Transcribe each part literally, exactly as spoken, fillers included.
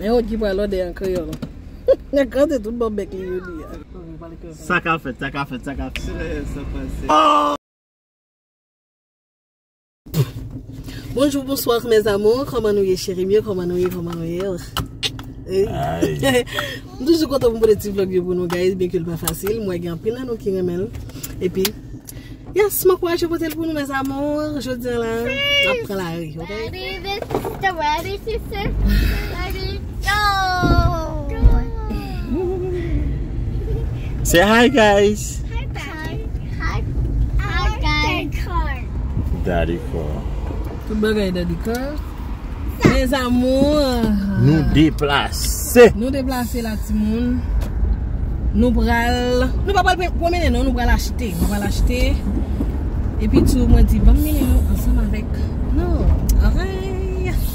E yon ki pral òdè an kreyòl. Nèg kante tout bò bèk li yo di a. Sa ka fèt, sa ka fèt, sa ka fèt. Bonjou, bonswa, mes amours. Kòman nou ye, cheri m yo? Kòman nou ye? Kòman nou ye? Hey. M toujou kontan pou m pote ti vlog yo pou nou, guys, byen ke l pa fasil. M wè gen anpil nan nou ki renmen l. Epi, yes, m ankouraje pote l pou nou, mes amours. Jodi a la, n ap pran lari, ok? Ready, sister, ready, sister, ready, go! Say hi, guys. Hi, guys. Hi, hi, guys. Daddy car. Tout bagay Daddy car. Mes amours. Nou deplase. Nou deplase la, timoun. Nou pral, nou pa pral pwomennen, non, nou pral achte. Nou pral achte. Epi tou, mwen di, ban m mennen nou ansanm avèk nou. Alright.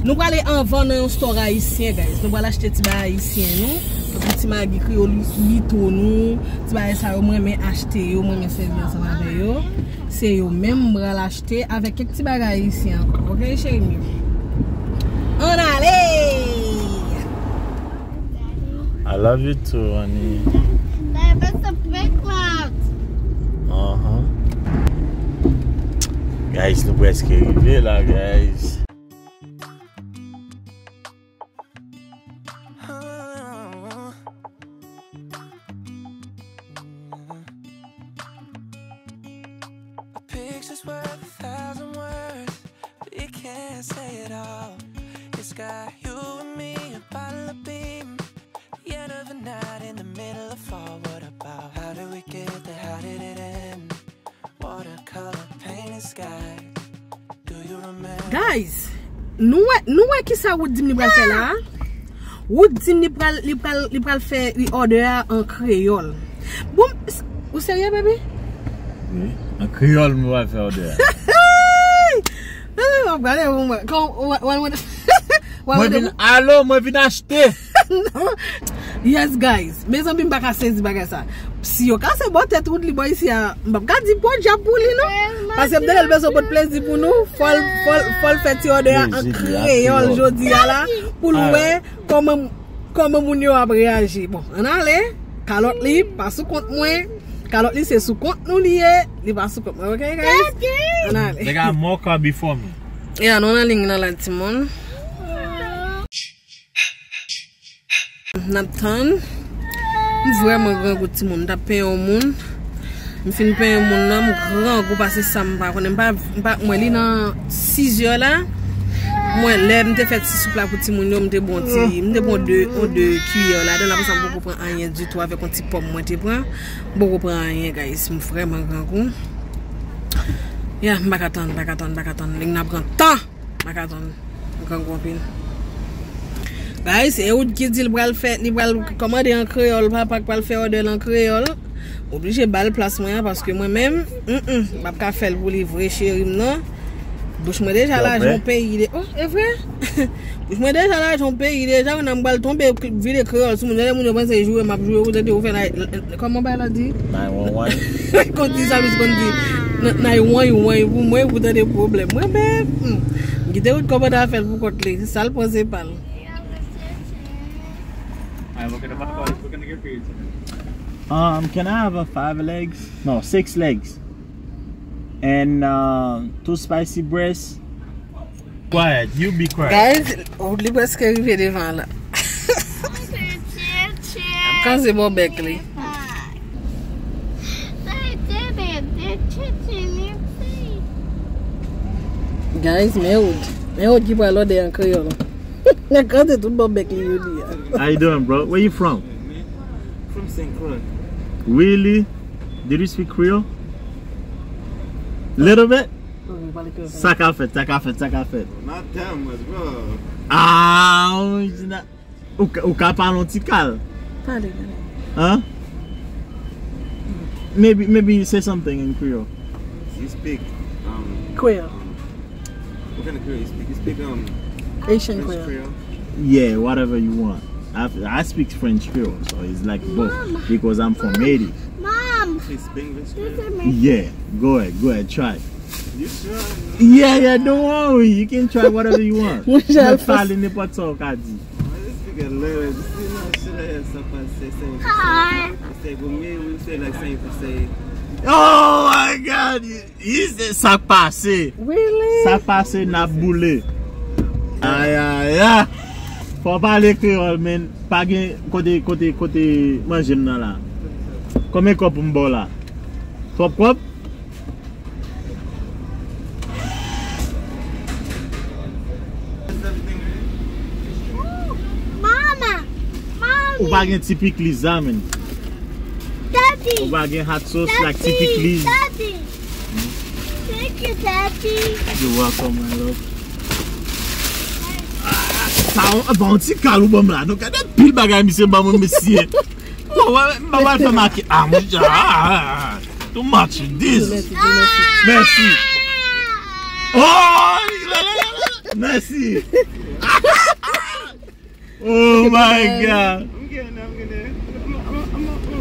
Nou prale anvan nan yon store ayisyen, guys. Nou pral achte ti bagay ayisyen nou. Tankou ti magi kreyòl lito nou. Ti bagay sa yo, mwen renmen achte yo, mwen renmen sèvi ansanm avè yo. Se yo menm m pral achte avèk kèk ti bagay ayisyen ankò. Ok, cheri m yo? Ann ale! I love you too, honey. Baby, it's a big mouth. Uh-huh. Guys, nou prèske rive la, guys. A picture's worth a thousand words, but it can't say it all. It's got you and me, a bottle of beam. The end of the night in the middle of fall. What about how did we get there? How did it end? Watercolor painted sky. Do you remember? Guys, nou wè, nou wè kisa Wood di m li pral fè la a? Wood di m li pral, li pral, li pral fè li òdè a an kreyòl. Bon, s-, ou serye, baby? Wi, an kreyòl mwen pral fè òdè a. Gade pou mwen. Kòman, w, w, w, w, Mwen vin, alo, mwen vin achte. Non. Yes, guys. Mezanmi, m pa ka sezi bagay sa. Si yo kase bò tèt Woodly bò isi a, m p ap ka di podyab pou li, non. Paske m tande l bezwen pot plezi pou nou. Fò l, fò l, fò l fè ti òdè a an kreyòl jodi a la, pou l wè kòman, kòman moun yo ap reyaji. Bon, ann ale. Kalòt li pa sou kont mwen. Kalòt li se sou kont nou li ye. Li pa sou kont mwen, ok, guys? Ann ale. They got more car before me. Ya, nou nan liy nan la, timoun. N ap tann. M vrèman grangou, timoun. M t ap penyen yon moun. M fin penyen moun nan, m grangou pase sa m pa konnen. M pa, m pa, mwen li nan sizè la. Mwen lè m te fè ti soup la pou timoun yo, m te bon ti, m te bon de, yon de kiyè ladan l. Apre sa, m poko pran anyen ditou avèk yon ti pòm mwen te pran. M poko pran anyen, guys. M vrèman grangou. Ya, m pa ka tann, m pa ka tann, m pa ka tann. Nèg nan pran tan. M pa ka tann. M grangou anpil. Guys, e Wood ki di l pral fè, li pral kòmande an kreyòl, papa k pral fè òdè l an kreyòl. Oblije ba l plas mwen an, paske mwen menm, mm, mm, m p ap ka fè l pou li vre, cheri m nan. Bouch mwen deja lajan yon peyi de, oh, e vre? Bouch mwen deja lajan yon peyi deja, nan m pral tonbe vide kreyòl sou moun yo, lè moun yo panse joure m ap joure, ou tande ou fè nine, kòman bay la di? Nine one one. Konn di sa, mis konn di. Nine one one pou mwen, pou tande pwoblèm. Mwen menm, hmm, m kite Wood kòmande afè l pou kont li. Sa l pran se pa l. Alright, we're gonna, we're gonna get pizza. Um, can I have a five legs? No, six legs. And, uh, two spicy breasts. Quiet, you be quiet. Guys, Woodly prèske rive devan la. Kanze bò bèk li. Guys, men Wood. Men Wood ki pral òdè an kreyòl. Nèg kanze tout bò bèk li yo di a. How you doing, bro? Where you from? From Saint Croix. Really? Did you speak Creole? Little bit? Sa ka fèt, sa ka fèt, sa ka fèt. Not that much, bro. Ah, ou ka, ou ka pale yon ti kal. Pale, pale. Huh? Maybe, maybe you say something in Creole. You speak, um, Creole. Um, what kind of Creole you speak? You speak, um, Haitian Creole. Yeah, whatever you want. I, I speak French Creole, so it's like both because I'm from Haiti. Mom! You speak English Creole? Yeah, go ahead, go ahead, try. You sure? Yeah, yeah, don't worry. You can try whatever you want. Mwen pale nenpòt sa ou ka di. Hello, this is National Sapase. Hi. Say for me, we say like saying for say. Oh my God! Sa k pase? Really? Sa k pase, n ap boule. Ay, ay, ay. Fò w pale kreyòl, men pa gen kote, kote, kote manje m nan la. Konbyen kòb pou m ba w la? Twòp kòb? Mama, Mami. Ou pa gen ti pikliz la, men. Daddy. Ou pa gen hot sauce like ti pikliz. Daddy. Thank you, Daddy. You're welcome, my love. Ah, sa, on, bon, ti kal ou ban m la. Nou gade pil bagay misye ban mwen, mesye. Bon, mwen, mwen, mwen fè make. Ah, mwen, ah, ah, ah. Too much of this. Mèsi, Dieu mèsi. Mèsi. Oh, mèsi. Oh my God.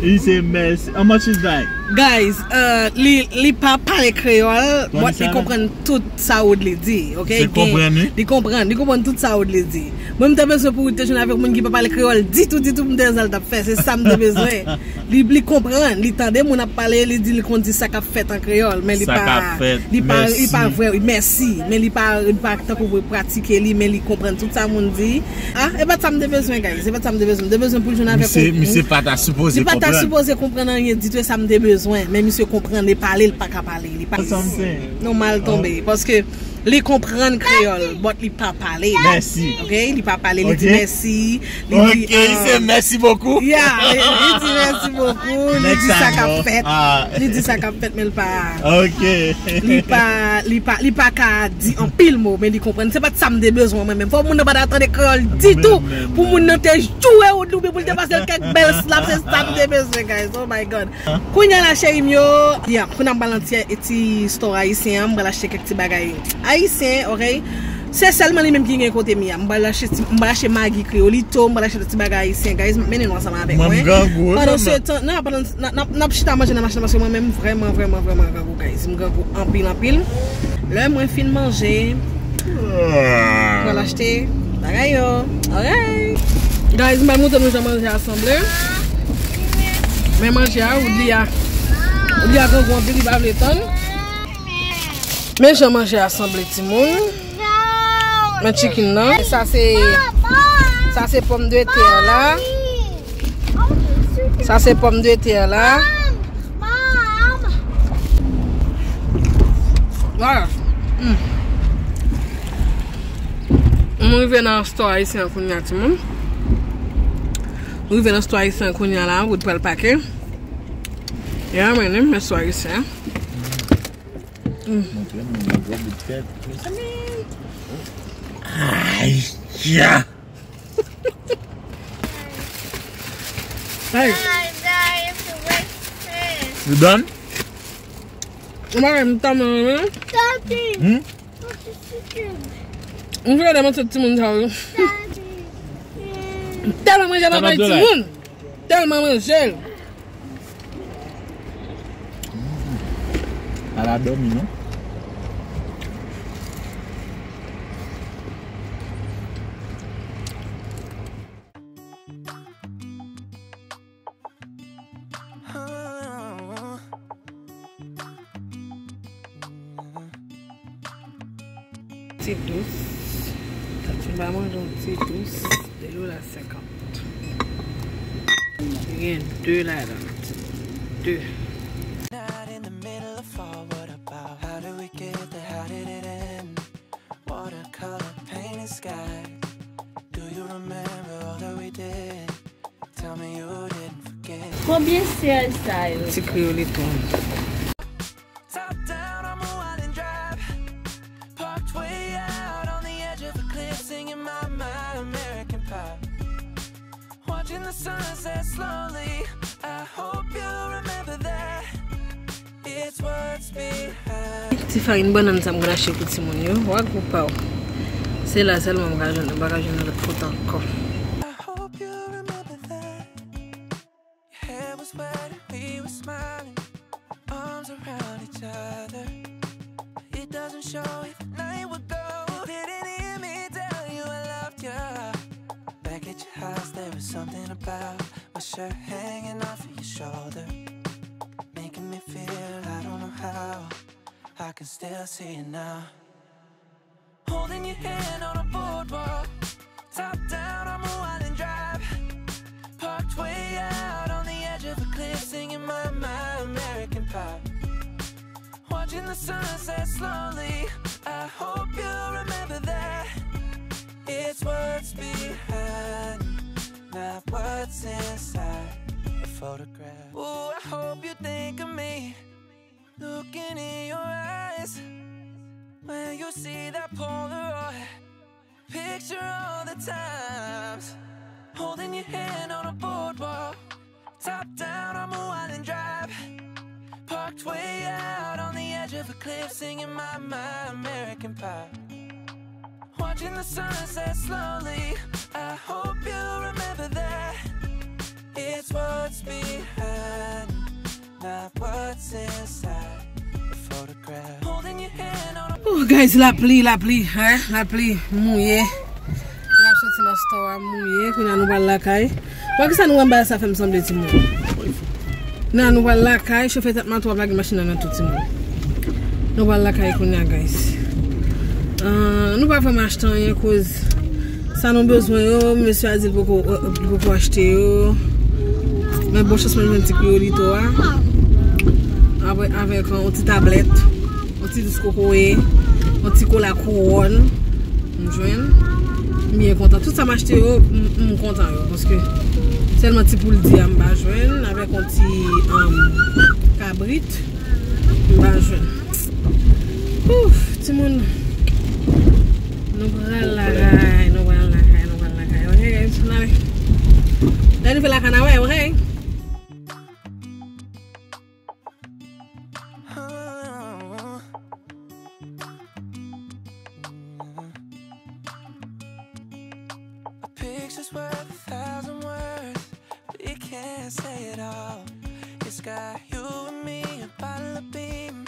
He say mèsi. How much is that? Guys, uh, li, li pa pale kreyòl, but li konprann tout sa Woodly di, ok? Se konprann, wi. Li konprann, li konprann tout sa Woodly di. Mwen, m te bezwen pou Wood te jwenn avèk moun ki pa pale kreyòl ditou, ditou, m te wè sa l t ap fè. Se sa m te bezwen. Li, li konprann, li tande moun ap pale, li di li konn di sa k ap fèt an kreyòl, men li pa, li pa, li pa vre, mèsi, men li pa, li pa tankou vre pratike li, men li konprann tout sa moun di. Ah, e pa sa m te bezwen, guys, e pa sa m te bezwen. M te bezwen pou l jwenn avèk yon, misye pa ta sipoze konprann. Li pa ta sipoze konprann anyen ditou, e sa m te bezwen, men misye konprann, li pale, li pa ka pale, li pa. Non, mal tonbe, paske li konprann kreyòl, but li pa pale. Mèsi. Ok, li pa pale, li di mèsi. Li di, ok, li se mèsi bokou. Yeah, li, li di mèsi bokou, li di sa k ap fèt. Li di sa k ap fèt, men li pa, li pa, li pa, li pa ka di anpil mo, men li konprann. Se pa t sa m te bezwen mwen menm. Fò moun nan pa ta tande kreyòl ditou, pou moun nan te joure ou, oubyen pou l te pase l kèk bèl slap, se sa m te bezwen, guys. Oh my God. Kounye a la, cheri m yo, yeah, kounye a m pral nan ti, ti store ayisyen an, m pral achte kèk ti bagay ayisyen, ok? Se sèlman li menm ki gen kote m ye a. M pral achte ti, m pral achte magi kreyolito, m pral achte ti bagay ayisyen, guys. M ap mennen nou ansanm avèk mwen. Mwen, m grangou, wi, pandan se tan, non, pandan n ap, n ap, n ap chita manje nan machin nan, paske mwen menm, vrèman, vrèman, vrèman grangou, guys. M grangou anpil, anpil. Lè mwen fin manje, m pral achte bagay yo. Alright. Guys, m pral montre nou jan manje a sanble. Men manje a, Woodly a, Woodly a grangou anpil, li pa vle tann. Men jan manje a sanble, timoun. Men chicken nan. Sa se, sa se pòmdetè la. Sa se pòmdetè la. Voilà. Mm. M rive nan store ayisyen an kounye a, timoun. M rive nan store ayisyen an kounye a la, Wood pral pake. Ya, men, men store ayisyen an. Mm. Montre m yon gwo bout tèt. Ay, ya! Hey. You done? Mwen, m tèlman renmen. Hmm? M vle demontre timoun sa yo. Tèlman manje pa bay timoun. Tèlman manje l. Ala dòmi, non? Ti dous. Tati m pa manje yon ti dous. De dola senkant. Gen de ladan. De. Night in the middle of fall, what about? How do we get there? How did it end? Watercolor painted sky. Do you remember all that we did? Tell me you didn't forget. Konbyen sèl sa yo? Ti kreyolito. Top down on Moualem Drive. Parked way out on the edge of a cliff, singing my, my American pie. Watching the sunset slowly. I hope you remember that. It's what's behind. Ti farin bannann sa m konn achte pou timoun yo. Wa gwo pa w. Se la sèlman m ka jwenn, m pa ka jwenn lòt kote ankò. I hope you remember that. Your hair was wet and we were smiling, arms around each other. It doesn't show if the night would go. Didn't hear me tell you I loved you. Back at your house. There's something about my shirt hanging off of your shoulder, making me feel I don't know how. I can still see it now. Holding your hand on a boardwalk, top down on Moreland Drive. Parked way out on the edge of a cliff, singing my, my American Pie. Watching the sunset slowly, I hope you remember that. It's what's behind, not what's inside the photograph. Ooh, I hope you think of me. Looking in your eyes, when you see that Polaroid picture, all the times holding your hand on a boardwalk, top down on Moreland Drive, parked way out on the edge of a cliff, singing my, my American Pie. Watching the sunset slowly, I hope you remember that. It's what's behind, not what's inside the photograph. Holding your hand on a Oh, guys, lapli, lapli, hein, lapli, mouye. N ap soti nan store a, mouye, kounye a nou pral lakay. Wè kisa nou anba sa fè m sanble timoun. Nan nou pral lakay, chofè tèt mato ap lage machin nan nan tout timoun. Nou pral lakay kounye a, guys. Ah, nou pa vrèman achte anyen koz sa nou bezwen yo, mesye a di l poko, li poko achte yo. Men bon chans mwen jwenn ti kriyolito a. Apre avèk yon ti tablèt, yon ti dous kokoye, yon ti kola kouwòn. M jwenn. M byen kontan. Tout sa m achte yo, m, m kontan yo. Paske sèlman ti poul di a m pa jwenn. Avèk yon ti, um, kabrit. M pa jwenn. Ouf, timoun. Nou pral lakay, nou pral lakay, nou pral lakay. Ok, guys, n ale. Lè nou fè lakay, n a wè, ok? A picture's worth a thousand words, but it can't say it all. It's got you and me, a bottle of beam,